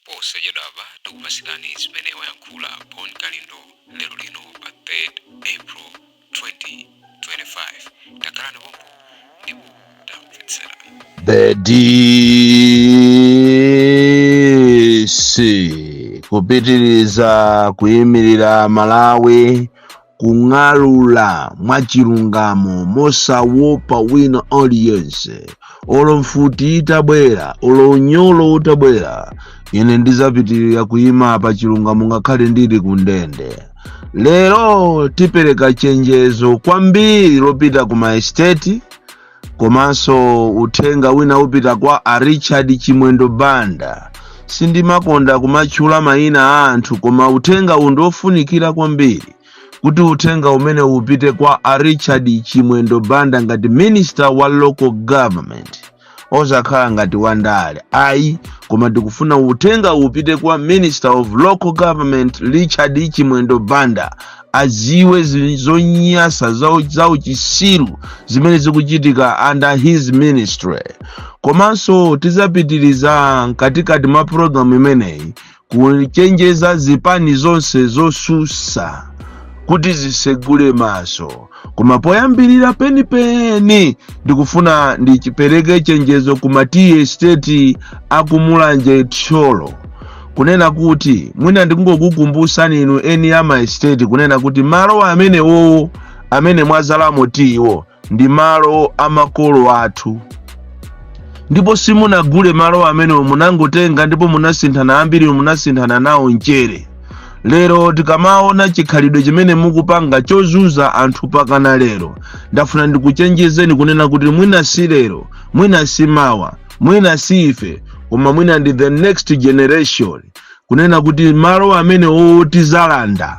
Posachedwapa tikupatsirani zimene wayankhula Bon Kalindo lero lino pa 3 April 2025. Takhalani pompo ndipo tamvetserani. The DC kupitiriza kuyimirira Malawi, kung'alula mwachilungamo mosawopa wina aliyense. Olo mfuti itabwera, olo unyolo utabwera, ine ndizapitirira kuyima pa chilungamo ngakhale ndili ku ndende. Lero tipereka chenjezo kwambiri lopita ku ma estate, komanso uthenga wina upita kwa a Richard Chimwendo Banda. Sindimakonda kumatchula mayina a anthu, koma uthenga uwu ndiofunikira kwambiri kuti uthenga umene upite kwa a Richard Chimwendo Banda ngati Minister wa Local Government, osakhala ngati wandale ayi, koma ndikufuna uthenga upite kwa Minister of Local Government Richard Chimwendo Banda, aziwe zonyasa zauchisiru zimene zikuchitika under his ministry. Komanso tizapitiriza mkatikati mwa programu imeneyi kuchenjeza zipani zonse zosusa kuti zisegule maso. Koma poyambirira penipeni, ndikufuna ndichipereke chenjezo ku ma tea estate akumulanje, Thyolo, kunena kuti mwina ndikungokukumbusani inu eni ama estate kunena kuti malo amenewowo amene mwazalamo tiwo ndi malo amakolo athu, ndipo simunagule malo amenewo, munangotenga ndipo munasinthana, ambiri munasinthana nawo mchere. Lero tikamaona chikhalidwe chimene mukupanga chozunza anthu pakana lero, ndafuna ndikuchenjezeni kunena kuti mwina si lero, mwina si mawa, mwina si ife, koma mwina ndi the next generation, kunena kuti malo amene tizalanda.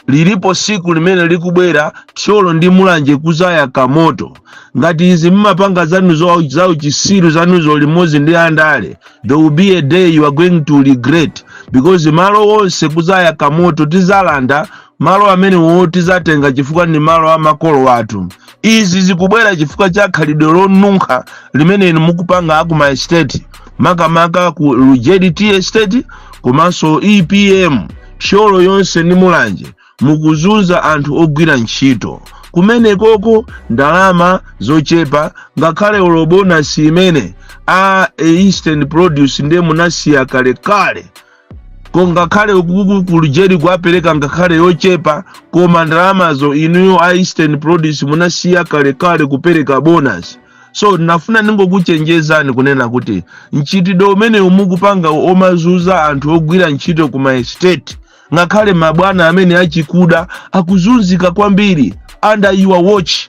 Lilipo siku limene likubwera, Thyolo ndi Mulanje kuzayaka moto. Ngati izi mmapanga zanu zauchisiru zanuzo limodzi ndi andale, there will be a day you are going to regret, because malo onse kuzayaka moto. Tizalanda malo amene tizatenga chifukwa ndi malo amakolo athu. Izi zikubwera chifukwa cha khalidwe lonunkha limene inu mukupanga aku ma estate, makamaka ku Lujeri Tea Estate komanso EPM, Thyolo yonse ndi Mulanje. Mukuzunza anthu ogwira ntchito kumenekoko, ndalama zochepa, ngakhale olo bonus imene a Eastern Produce ndiye munasiya kalekale ko, ngakhale ukuku ku Lujeri kuapereka ngakhale yochepa, koma ndalamazo inuyo a Eastern Produce munasiya kalekale kupereka bonus. So ndinafuna ndingokuchenjezani kunena kuti mchitidwe umene mukupanga omazunza anthu ogwira ntchito ku ma estate, ngakhale mabwana amene achikuda akuzunzika kwambiri under your watch,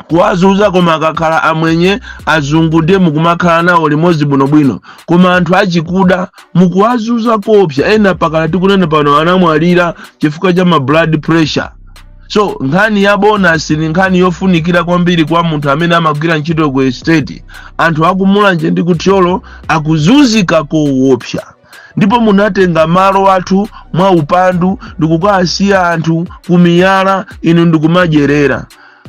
kuwazunza. Koma akakhala amwenye, azungu, ndiye mukumakhala nawo limodzi bwinobwino, koma anthu achikuda mukuwazunza kopsa. Ena pakala tikunena pano anamwalira chifukwa cha ma blood pressure. So nkhani ya bonus ni nkhani yofunikira kwambiri kwa munthu amene amagwira ntchito ku estate. Anthu akumulanje ndi kuthyolo akuzunzika koopsa, ndipo munatenga malo athu mwa upandu ndikukasiya anthu kumiyala, inu ndikumadyerera.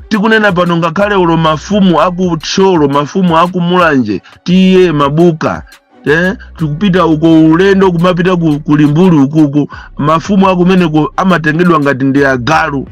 Tikunena pano, ngakhale ulo mafumu akuthyolo, mafumu akumulanje, tiye Mabuka, tikupita uko ulendo kumapita ku Limbuli ukuku, mafumu akumeneko amatengedwa ngati ndi agalu.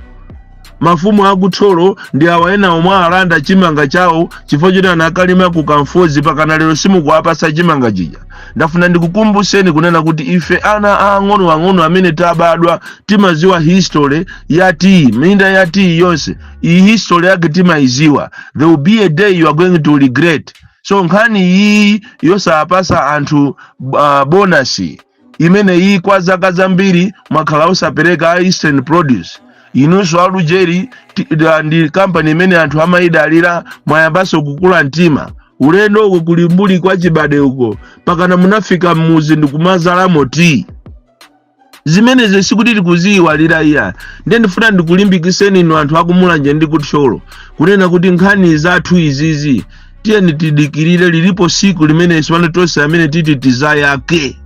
Mafumu akuthyolo ndi awa ena omwe alanda chimanga chawo chifukwa choti anakalima ku Kamfozi, pakana lero simukuwapasa chimanga chija. Ndafuna ndikukumbuseni kunena kuti ife ana ang'onoang'ono amene tabadwa timaziwa history ya tea, minda ya tea yonse iyi history yake timayiziwa. There will be a day you are going to regret. So nkhani iyi yosapasa anthu bonus imene iyi kwa zaka zambiri mwakhala osapereka a Eastern Produce, inunso alujeri ndi kampani imene anthu amayidalira, mwayambanso kukula mtima. Ulendo uko kulimbuli kwa Chibade uko, pakana munafika mmuzi ndikumazalamo tea. Zimenezi sikuti tikuziyiwalira iya. Ndiye ndifuna ndikulimbikiseni inu anthu akumulanje ndi kuthyolo kunena kuti nkhani zathu izizi tiyeni tidikirire. Lilipo siku limene sipano tonse amene titi tizayake.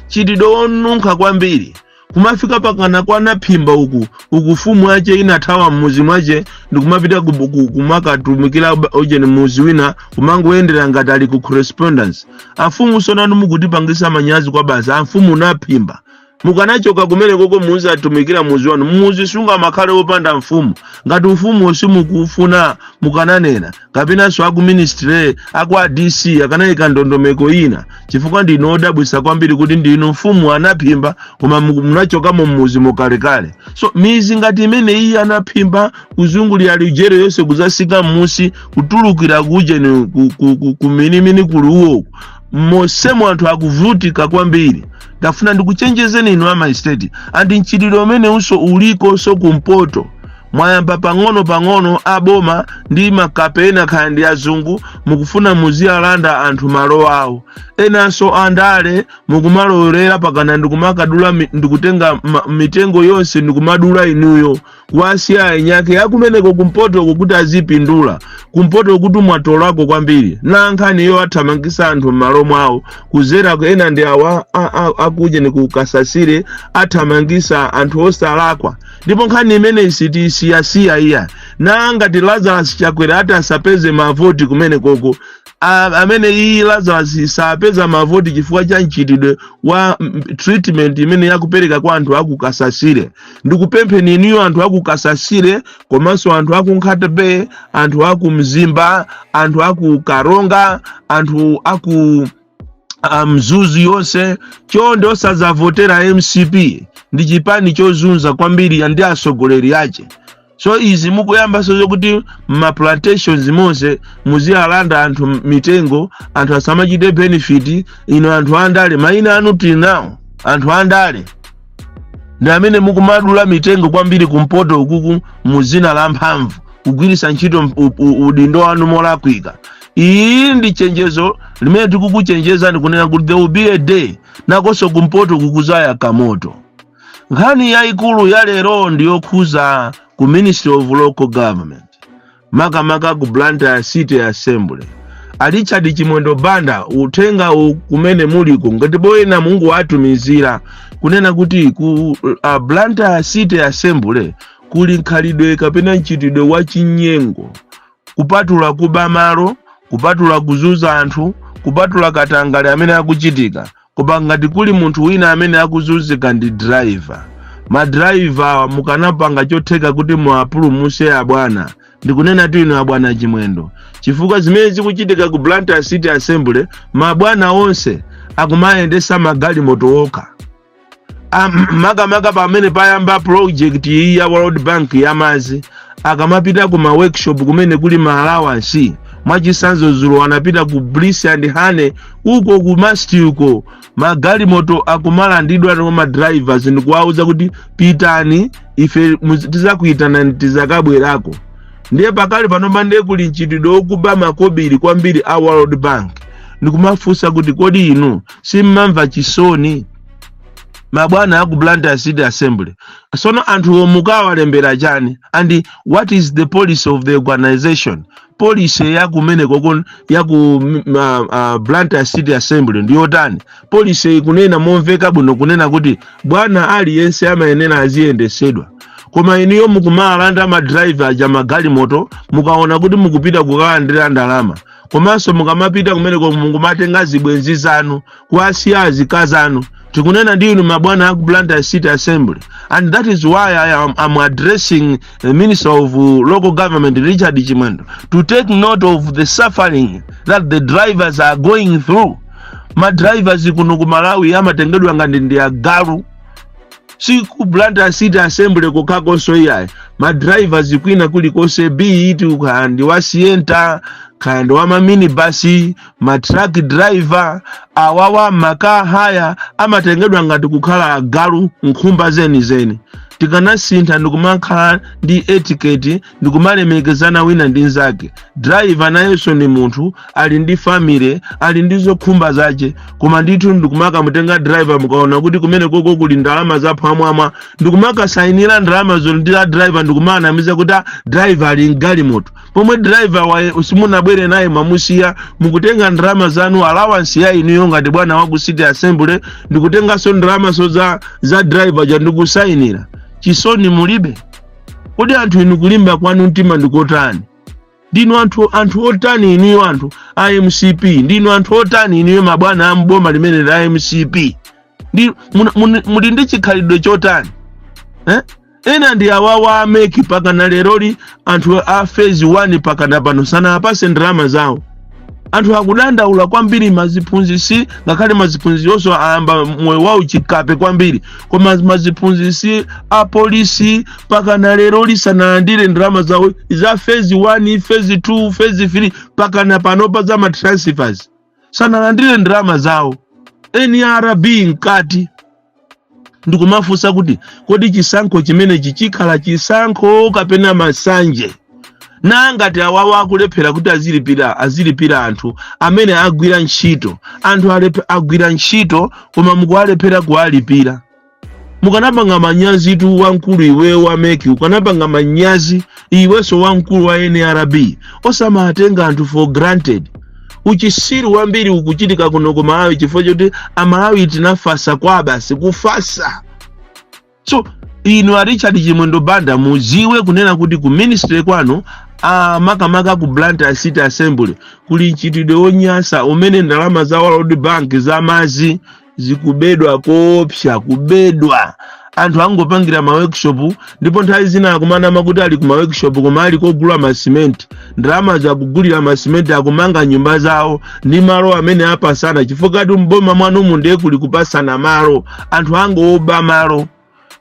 Chitidwe onunkha kwambiri kumazuza anthu ogwira ntchito ku ma estate. Kumafika pakana kwa Naphimba uku, uku mfumu yache inathawa mmuzi mwache ndikumapita kumakatumikira ujeni muzi wina, kumangoyendera ngati ali ku correspondence. Afumu sonanu mukutipangisa manyazi kwa basi. Amfumu Naphimba, mukanachoka kumene koko, muzi atumikira muzi wanu. Muzi sunga makhale wopanda mfumu. Ngati ufumu simukufuna, mukananena, kapenanso aku ministry, aku a DC akanayika ndondomeko ina, chifukwa ndinu odabwisa kwambiri kuti ndinu mfumu Anaphimba koma munachokamo mmuzi mukalekale. So mizi ngati imene iyi Anaphimba, kuzungulira Lujere yonse, kuzasika mmusi, kutulukira kujeni kuminimini kuli uwo, mosemo anthu akuvutika kwambiri. Ndafuna ndikuchenjezeni inu ama estate, and mchitidwe umene unso ulikonso kumpoto. Mwayamba pang'ono pang'ono aboma ndi makape ena, khaya ndi azungu, mukufuna muziyalanda anthu malo awo. Enanso andale mukumalowera pakana ndikumakadula ndikutenga mitengo yonse ndikumadula inuyo, kuwasiya enyake akumeneko kumpotoko kuti azipindula. Kumpoto kuti mwatolako kwambiri na nkhani iyo athamangisa anthu m'malo mwawo kuzera ena ndi awa akuje ni kukasasire, athamangisa anthu osalakwa. Ndipo nkhani imene sitiyisiyasiya iya. Na ngati Lazarus Chakwera ati asapeze mavoti kumene koko, amene iyi Lazarus sapeza mavoti chifukwa cha mchitidwe wa treatment imene yakupereka kwa anthu akukasasire. Ndikupempheni inuyo anthu akukasasire, komanso anthu aku Nkhata Bay, anthu aku Mzimba, anthu aku Karonga, anthu aku Mzuzu yonse, chonde osadzavotera MCP. Ndi chipani chozunza kwambiri ndi atsogoleri ache. So izi mukuyambaso zokuti ma plantations monse muziyalanda anthu mitengo, anthu asamachite benefit. Ino anthu andale, mayina anu tili nawo. Anthu andale ndi amene mukumadula mitengo kwambiri kumpoto ukuku muzina la mphamvu, kugwiritsa ntchito udindo wanu molakwika. Iyi ndi chenjezo limene tikukuchenjezani kunena kuti there will be a day nakonso kumpoto kukuzaya kamoto. Nkhani yayikulu ya lero ndiyokhuza ku Ministry of Local Government, makamaka ku Blantyre City Assembly. A Richard Chimwendo Banda, uthenga kumene muliko, ngati boyena Mungu watumizira kunena kuti ku Blantyre City Assembly kuli nkhalidwe kapena mchitidwe wa chinyengo, kupatula kuba malo, kupatula kuzunza anthu, kupatula katangale amene akuchitika. Koma ngati kuli munthu wina amene akuzunzika ndi driver. Madraiva, mukanapanga chotheka kuti muapulumuse abwana. Ndikunena tu inu abwana Chimwendo, chifukwa zimene zikuchitika ku Blantyre City Assembly, mabwana onse akumayendesa magalimoto okha. Makamaka pamene payamba project iyi ya World Bank yamazi, akamapita ku ma workshop kumene kuli ma allowance, mwachisanzo zulo anapita ku Bliss and Honey uko, ku Masti uko, magalimoto akumalandidwa ndi ma drivers ndikuwauza kuti pitani, ife tizakuyitanani tizakabwerako. Ndiye pakali panopa ndiye kuli mchitidwe wokuba makobiri kwambiri a World Bank. Ndikumafunsa kuti kodi inu simmamva chisoni, mabwana aku Blantyre City Assembly? Sono anthuwo mukawalembera chani? And what is the policy of the organization? Policy yakumeneko yaku Blantyre City Assembly ndiyotani? Policy ikunena momveka bwino kunena kuti bwana aliyense amayenera aziyendesedwa, koma inuyo mukumalanda madraiva aja magalimoto mukaona kuti mukupita kukalandira ndalama. Komanso mukamapita kumeneko mukumatenga zibwenzi zanu, kuwasiya azikazi anu. Tikunena ndi inu mabwana aku Blantyre City Assembly, and that is why I'm addressing the Minister of Local Government, Richard Chimwendo, to take note of the suffering that the drivers are going through. Madrivers kuno ku Malawi amatengedwa ngati ndi agalu. Si ku Blantyre City Assembly kokhakonso iyayi, madrivers kwina kulikonse, be it kaya ndi wa Sienta, kaya ndi wa maminibasi, matruck driver, awawa ma car hire, amatengedwa ngati kukhala agalu, nkhumba zenizeni. Tikanasintha ndikumakhala ndi etiquette, ndikumalemekezana wina ndi nzake. Driver nayenso ni munthu, ali ndi family, ali ndi zokhumba zace. Koma ndithu ndikumakamutenga driver, mukaona kuti kumene koko kuli ndalama zaphwamwamwa, ndikumakasayinira ndalama zo ndi la driver, ndikumanamiza kuti, "Ah, driver ali mgalimoto," pomwe driver wa simunabwere naye, mwamusiya. Mukutenga ndalama zanu, allowance ya inuyo ngati bwana wa ku city assembly, ndikutenganso ndalamaso za driver ja, ndikusayinira. Chisoni mulibe? Kodi anthu inu kulimba kwanu mtima ndikotani? Ndinu anthu otani inuyo, anthu a MCP? Ndinu anthu otani inuyo, mabwana a mboma limene la MCP? Ndi muli ndi chikhalidwe chotani, eh? Ena ndi awawa a MEC. Pakana leroli anthu a phase 1 pakana pano sanapase ndalama zawo. Anthu akudandaula kwambiri, maziphunzisi, ngakhale maziphunzisi onso ayamba moyo wawo chikape kwambiri, koma maziphunzisi, apolisi, pakana lero lisanalandire ndalama zawo za phase 1, phase 2, phase 3. Pakana panopa za ma transfers sanalandire ndalama zawo. NRB mkati. Ndikumafunsa kuti kodi chisankho chimenechi chikhala chisankho kapena masanje? Nangati awawa akulephera kuti azilipira anthu amene agwira ntchito, anthu agwira ntchito koma mukuwalephera kuwalipira, mukanapanga manyazi tu. Wamkulu iwe wa MEC, ukanapanga manyazi iwenso wamkulu wa NRB, osamatenga anthu for granted. Uchisiru wambiri ukuchitika kuno ku Malawi chifukwa choti Amalawi tinafasa kwa basi, kufasa. So inu a Richard Chimwendo Banda, muziwe kunena kuti ku ministry kwanu, makamaka ku Blantyre City Assembly, kuli mchitidwe wonyasa umene ndalama za World Bank za mazi zikubedwa koopsa, kubedwa. Anthu angopangira ma workshop, ndipo nthawi zina akumanama kuti ali ku ma workshop koma ali kogula masimenti. Ndalama zakugulira masimenti, akumanga nyumba zawo ndi malo amene apasana, chifukwa kati mboma mwanumu ndiye kuli kupasana malo. Anthu angoba malo.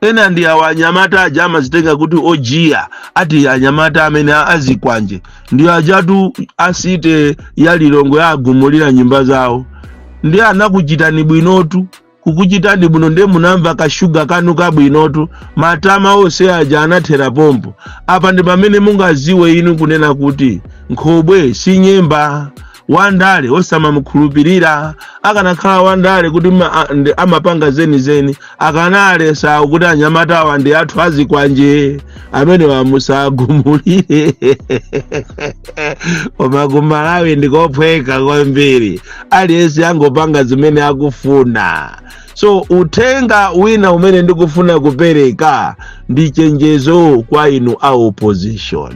Ena ndi awa anyamata aja amazitenga kuti ojiya, ati anyamata amene azikwanje, ndi ajatu a city ya Lilongwe agumulira nyumba zawo. Ndi anakuchitani bwinotu, kukuchitani bwino, ndiye munamva kashuga kanu kabwinotu. Matama onse aja anathera pompo. Apa ndi pamene mungaziwe inu kunena kuti nkhobwe si nyemba. Wandale osamamukhulupirira. Akanakhala wandale kuti amapanga zenizeni, akanalesa kuti anyamata awa ndi athu azikwanje amene wamusagumulire. Koma ku Malawi ndikophweka kwambiri, aliyense angopanga zimene akufuna. So uthenga wina umene ndikufuna kupereka ndi chenjezo kwa inu a opposition.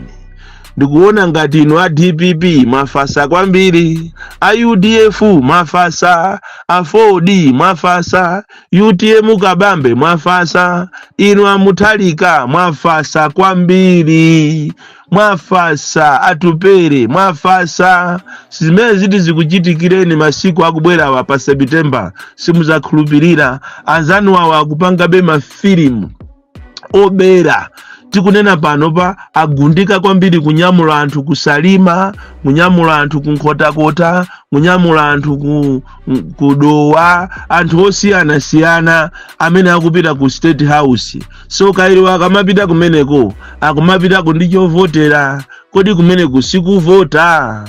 Ndikuona ngati inu a DPP mwafasa kwambiri, a UDF mwafasa, a 4D mwafasa, UTM Kabambe mwafasa, inu amuthalika mwafasa kwambiri, mwafasa, Atupere mwafasa. Zimene ziti zikuchitikireni masiku akubwerawa pa September simuzakhulupirira. Anzanu awa akupangabe mafilimu obera. Tikunena pano pa agundika kwambiri kunyamula anthu kusalima, kunyamula anthu kunkhotakota, kunyamula anthu ku Dowa, anthu osiyanasiyana amene akupita ku State House. So kairiwa akamapita kumeneko, akumapitako ndi chovotera. Kodi kumeneku sikuvota?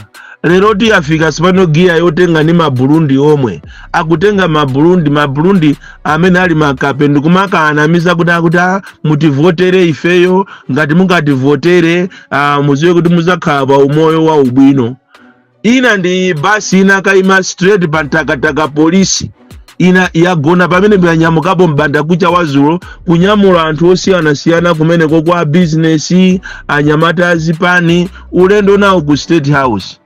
Lero tiyafika sipano giya yotenga ndi Maburundi omwe akutenga Maburundi, Maburundi amene ali makape, ndikumakanamiza kuti akuti, "Ah, mutivotere ifeyo. Ngati mungativotere, muziwe kuti muzakhala pa umoyo wa ubwino." Ina ndi basi ina kaima straight pa Mtakataka polisi, ina yagona pamene yanyamukapo mbanda kucha wazulo kunyamula anthu osiyanasiyana kumeneko kwa bizinesi, anyamata azipani, ulendo nawo ku State House.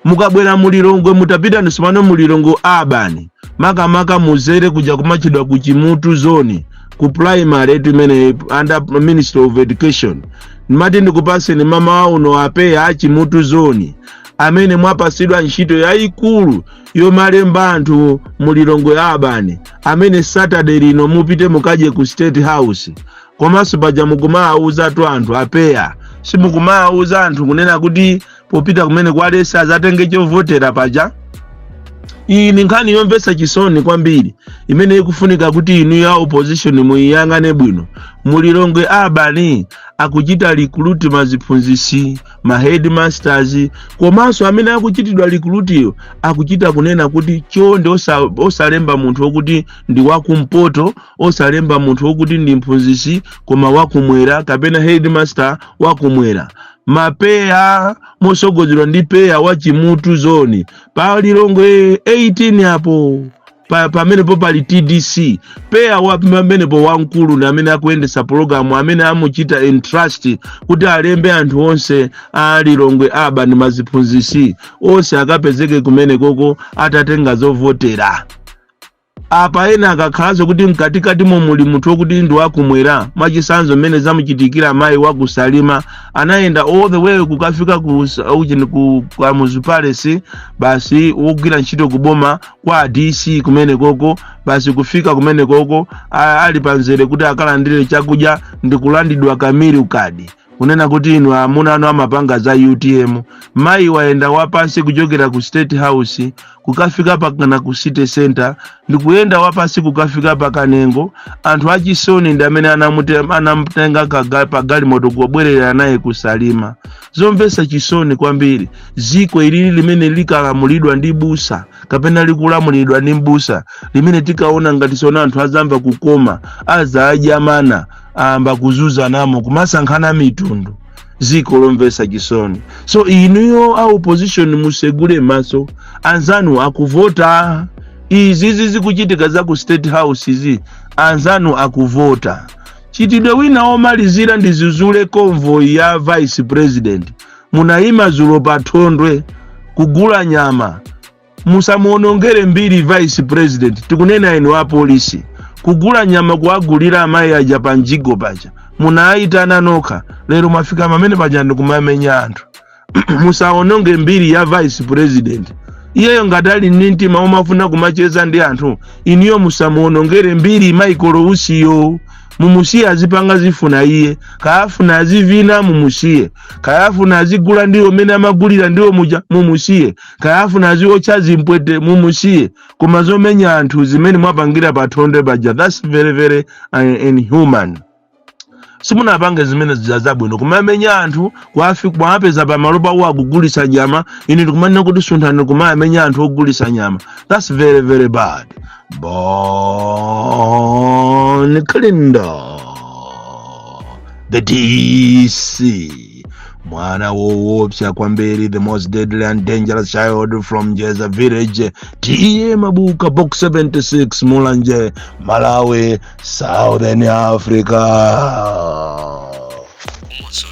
Mukabwera mulilongwe, mutapita nisomano mulilongwe abani, makamaka muzere kuja kumachidwa ku Chimutu Zone, ku primary yetu imene under Ministry of Education. Ndimati ndikupaseni mama uno apeya a Chimutu Zone amene mwapasidwa ntchito yayikulu yomalemba anthu mulilongwe abani, amene Saturday lino mupite mukadye ku State House. Komanso paja mukumawuzatu anthu, apeya, simukumawuza anthu kunena kuti popita kumene kwalesa azatenge chovotera paja? Iyi ni nkhani yomvetsa chisoni kwambiri imene ikufunika kuti inu ya opposition muyiyang'ane bwino. Mulilongwe urban akuchita recruit maziphunzitsi, ma headmasters, komanso amene akuchitidwa recruitiyo akuchita kunena kuti chonde osalemba munthu wokuti ndi wakumpoto, osalemba munthu wokuti ndi mphunzitsi koma wakumwera kapena headmaster wakumwera. Mapeya mosogozedwa ndi peya wa Chimutu Zone pa Lilongwe 18 apo pamenepo pali TDC, peya wa pamenepo wamkulu ndi amene akuyendesa pologalamu, amene amuchita entrust kuti alembe anthu onse a Lilongwe urban, maziphunzitsi onse akapezeke kumene koko atatenga zovotera. Apa ena akakhalanso kuti mkatikatimo muli munthu wokuti ndi wakumwera, mwachisanzo mmene zamuchitikira mayi wakusalima, anayenda all the way kukafika ku uchini ku Kamuzu Palace, basi wogwira ntchito kuboma kwa DC kumene koko, basi kufika kumene koko ali panzere kuti akalandire chakudya ndi kulandidwa kamiri kadi, kunena kuti inu amuna anu amapanga za UTM. Mayi wayenda wapansi kuchokera ku State House kukafika pakana ku City Center, ndikuyenda wapansi kukafika pakanengo. Anthu achisoni ndi amene anamutenga pa galimoto kubwerera naye kusalima. Zomvetsa chisoni kwambiri. Ziko ilili limene likalamulidwa ndi busa kapena likulamulidwa ndi mbusa, limene tikaona ngati sona anthu azamva kukoma, azadya mana, amba kuzuzanamo, kumasankhana mitundu. Ziko lomvetsa chisoni. So inuyo a opposition musegule maso, anzanu akuvota. Izizi zikuchitika za ku State House izi, anzanu akuvota. Chitidwe wina womalizira, ndizuzule convoy ya vice president. Munayima zulo pa Thondwe kugula nyama. Musamuonongere mbiri vice president. Tikunena inu a polisi, kugula nyama, kuwagulira amayi aja pa mjigo paja, munayitana nokha. Lero mwafika pamene paja ndikumamenya anthu. Musaononge mbiri ya vice president. Iyeyo ngati ali ndi mtima umafuna kumacheza ndi anthu, iniyo musamuonongere mbiri Michael Usiyo. Mumusiye azipanga zifuna iye. Kayafuna azivina, mumusiye. Kayafuna azigula ndiwo mene amagulira ndiwo muja, mumusiye. Kayafuna aziotcha zimpwete, mumusiye. Koma zomenya anthu zimene mwapangira pa Thondwe paja, that's very very inhuman. Simunapange zimene zija zabwino, kumamenya anthu mwapeza pamalo pawo akugulisa nyama. Ine ndikumanena kuti sunthani, kumamenya anthu ogulisa nyama, that's very very bad. Bon Kalindo, the DC, mwana woopsa kwambiri, the most deadly and dangerous child from Jeza village, T/A Mabuka, Box 76, Mulanje, Malawi, Southern Africa. Kumonso.